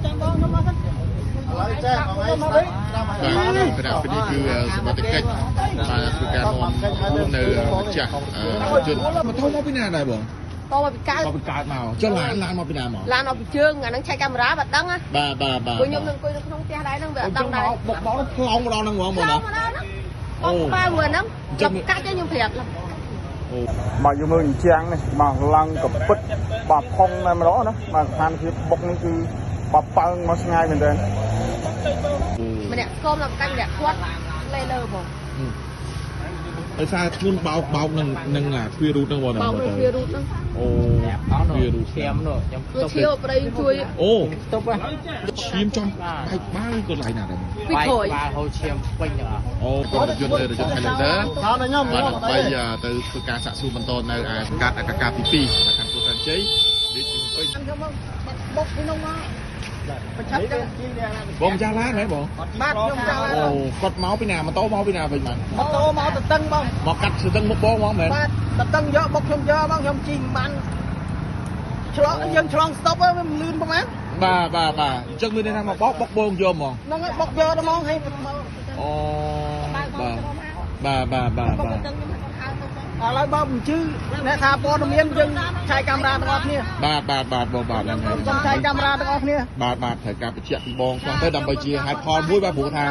ចាំបងខ្ញុំមកសិនឥឡូវចេះបងឯងស្ដាប់ បាទគណៈពេលនេះគឺសមត្ថកិច្ចបានធ្វើការនាំខ្លួននៅម្ចាស់ជនម៉ូតូមកពីណាដែរបង តមកពីកើត មកពីកើតមកចុះឡានមកពីណាមក ឡានមកពីជើងអាហ្នឹងឆែកកាមេរ៉ាបាត់ដឹងណា បាទបាទបាទ ព្រោះខ្ញុំនឹងអង្គុយនៅក្នុងផ្ទះដែរហ្នឹងវាអត់ដឹងដែរ បុកមកផ្លោងមកដល់ហ្នឹងហ្មងមក ដល់ហ្នឹងអូបាទព្រោះហ្នឹងចាប់កាច់ខ្ញុំប្រាប់ អូ បាទយើងមើលអញ្ចាំងនេះបាទឡើងកពិតបាទផុងតែម្ដងណាបាទស្ថានភាពបុកនេះគឺបាទប៉ើងមកឆ្ងាយមែនទែន ម្នាក់ស្គមដល់កាច់ម្នាក់គាត់លេលើហ្មង ដោយសារធ្ងន់បោកបោកនឹងនឹងអាទ្វាររូតហ្នឹងបង បោកនឹងទ្វាររូតហ្នឹង អូទ្វាររូត ឈាមនោះខ្ញុំ ផ្ទប់ឈាមប្តីជួយ អូផ្ទប់ឈាមចំបែកបាល់កន្លែងណាដែរ ពីក្រោយ បាល់ហូរឈាមពេញទាំងអស់ អូក្រុមជនរថយន្ត Highlander បាទដើម្បីទៅធ្វើការសាកសួរបន្តនៅឯសង្កាត់អកកាទី2ខណ្ឌពោធិ៍សែនជ័យរាជធានីភ្នំពេញ ខ្ញុំមកបុកពីនោះមកប្រឆាប់ចឹង បងម្ចាស់ឡានហ៎បង បាទខ្ញុំម្ចាស់ឡាន អូគាត់មកពីណាម៉ូតូមកពីណាវិញបាន ម៉ូតូមកទៅតឹងបង មកកាត់ទៅតឹងមុខបងហ្មងមែន បាទទៅតឹងយកបុកខ្ញុំយកបងខ្ញុំជិះបានឆ្លងយើងឆ្លងស្តុបវាមិនលឿនប្រហែល បាទបាទបាទអញ្ចឹងមានន័យថាមកបោកបុកបងយកហ្មង ហ្នឹងហើយបុកយកទៅហ្មងហើយ អូបាទបាទបាទបាទបាទ ឥឡូវបើមិនជឿអ្នកថាព័ត៌មានយើងឆែកកាមេរ៉ាទាំងអស់គ្នា បាទបាទបាទបងបាទហ្នឹងហើយ ខ្ញុំឆែកកាមេរ៉ាទាំងអស់គ្នា បាទបាទត្រូវការបញ្ជាក់ពីបងខ្លះទៅដើម្បីជាហេតុផលមួយបាទព្រោះថា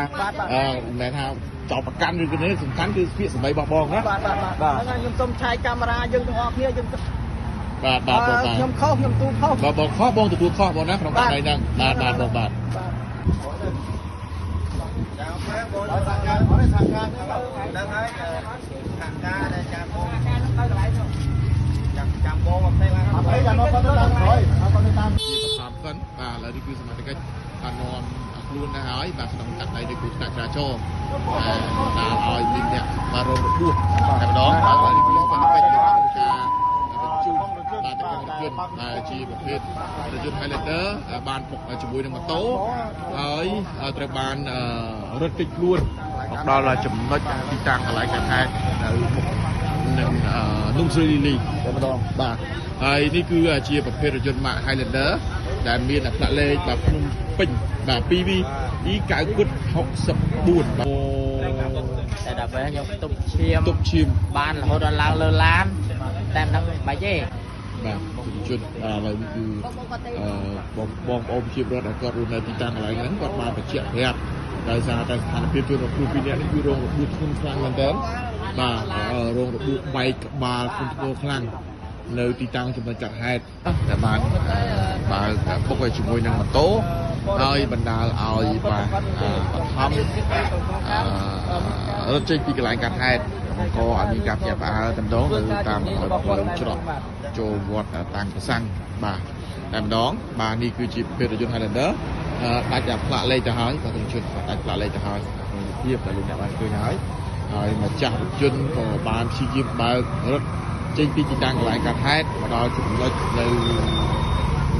អឺមិនមែនថាចោតប្រកាន់ឬក៏នេះសំខាន់គឺពាក្យសម្ដីរបស់បងណា បាទបាទបាទហ្នឹងហើយខ្ញុំសូមឆែកកាមេរ៉ាយើងទាំងអស់គ្នាយើង បាទបាទបងបាទ ខ្ញុំខុសខ្ញុំទូខុស បាទបងខុសបងទទួលខុសបងណាក្នុងករណីហ្នឹងបាទបាទបងបាទ ចាំពេលបងសហការអត់ទេសហការហ្នឹងហើយសហការដែលចាំបងចាំចាំបងមកផ្សេងឡើង អត់អីចាំមកគាត់ទៅតាមក្រោយគាត់ទៅតាម ជាបឋមសិនបាទឥឡូវនេះគឺសមត្ថកិច្ចបាននាំខ្លួនទៅហើយបាទក្នុងករណីនៃគ្រោះថ្នាក់ចរាចរណ៍ដែលឲ្យមានអ្នកមករងរបួសតែម្ដងបាទឥឡូវនេះគឺសមត្ថកិច្ចបានធ្វើការបញ្ជូនបាទទៅក្នុងរថយន្តដែលជាប្រភេទរថយន្ត Highlander បានបុកជាមួយនឹងម៉ូតូហើយត្រូវបានរត់គេចខ្លួនមកដល់ចំណុចទីតាំងកន្លែងកើតហេតុនៅមុខនឹងនំស្រីលីលីតែម្ដងបាទហើយនេះគឺជាប្រភេទរថយន្តម៉ាក Highlander ដែលមានផ្លាកលេខបាទភ្នំពេញបាទ 2V E9 គុត64បាទ តែដល់ពេលខ្ញុំទប់ឈាម ទប់ឈាម បានរហូតដល់ឡើងលើឡានតែមិនដឹងមិនទេ បាទជនឥឡូវនេះគឺបងបងប្អូនជារដ្ឋដែលគាត់រស់នៅទីតាំងកន្លែងហ្នឹងគាត់បានបញ្ជាក់ប្រាប់ដោយសារតែស្ថានភាពជនរងគ្រោះពីរនាក់នេះគឺរងរបួសធ្ងន់ខ្លាំងមែនទែនបាទរងរបួសបែកក្បាលធ្ងន់ធ្ងរខ្លាំងនៅទីតាំងចំណុចកាត់ហេតុដែលបានបើកបុកឲ្យជាមួយនឹងម៉ូតូហើយបណ្ដាលឲ្យបាទបឋមរត់ចេញពីកន្លែងកាត់ហេតុបង្កឲ្យមានការភ្ញាក់ផ្អើលតែម្ដងនៅតាមផ្លូវច្រកចូលវត្តតាំងប្រសាំងបាទតែម្ដងបាទនេះគឺជាប្រភេទរថយន្ត Highlander ដាច់ផ្លាកលេខទៅហើយបាទជនដាច់ផ្លាកលេខទៅហើយក្នុងភាពដែលលោកអ្នកបានឃើញហើយហើយម្ចាស់រថយន្តក៏បានព្យាយាមបើករត់ចេញពីទីតាំងកន្លែងកាត់ហេតុមកដល់ចំណុចនៅ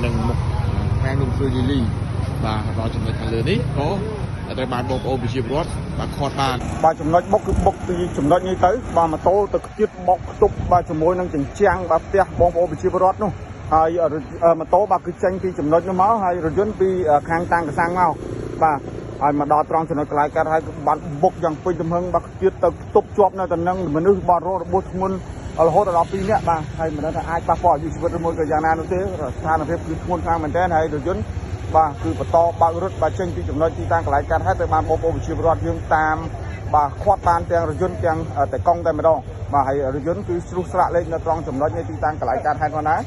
នឹងមុខខាងនំស្រួយលីលីបាទដល់ចំណុចខាងលើនេះក៏ត្រូវបានបងប្អូនប្រជាពលរដ្ឋបាទខាត់បាន បាទចំណុចបុកគឺបុកពីចំណុចនេះទៅបាទម៉ូតូទៅខ្ជិតបុកខ្ទប់បាទជាមួយនឹងជញ្ជាំងបាទផ្ទះបងប្អូនប្រជាពលរដ្ឋនោះហើយម៉ូតូបាទគឺចេញពីចំណុចនោះមកហើយរថយន្តពីខាងតាំងកសាំងមកបាទហើយមកដល់ត្រង់ចំណុចកន្លែងកាត់ហើយបានបុកយ៉ាងពេញទំហឹងបាទខ្ជិតទៅខ្ទប់ជាប់នៅតំណឹងមនុស្សបាទរងរបួសធ្ងន់រហូតដល់2នាក់បាទហើយមិនដឹងថាអាចប៉ះពាល់អាយុជីវិតឬមួយក៏យ៉ាងណានោះទេស្ថានភាពគឺធ្ងន់ខ្លាំងមែនទែនហើយរថយន្តបាទគឺបន្តបើករត់បាទចេញពីចំណុចទីតាំងកន្លែងកាត់ហេតុទៅបានបងប្អូនប្រជាពលរដ្ឋយើងតាមបាទខាត់បានទាំងរថយន្តទាំងតៃកុងតែម្ដងបាទហើយរថយន្តគឺជ្រុះស្រាក់លេខនៅត្រង់ចំណុចនៃទីតាំងកន្លែងកាត់ហេតុផងដែរ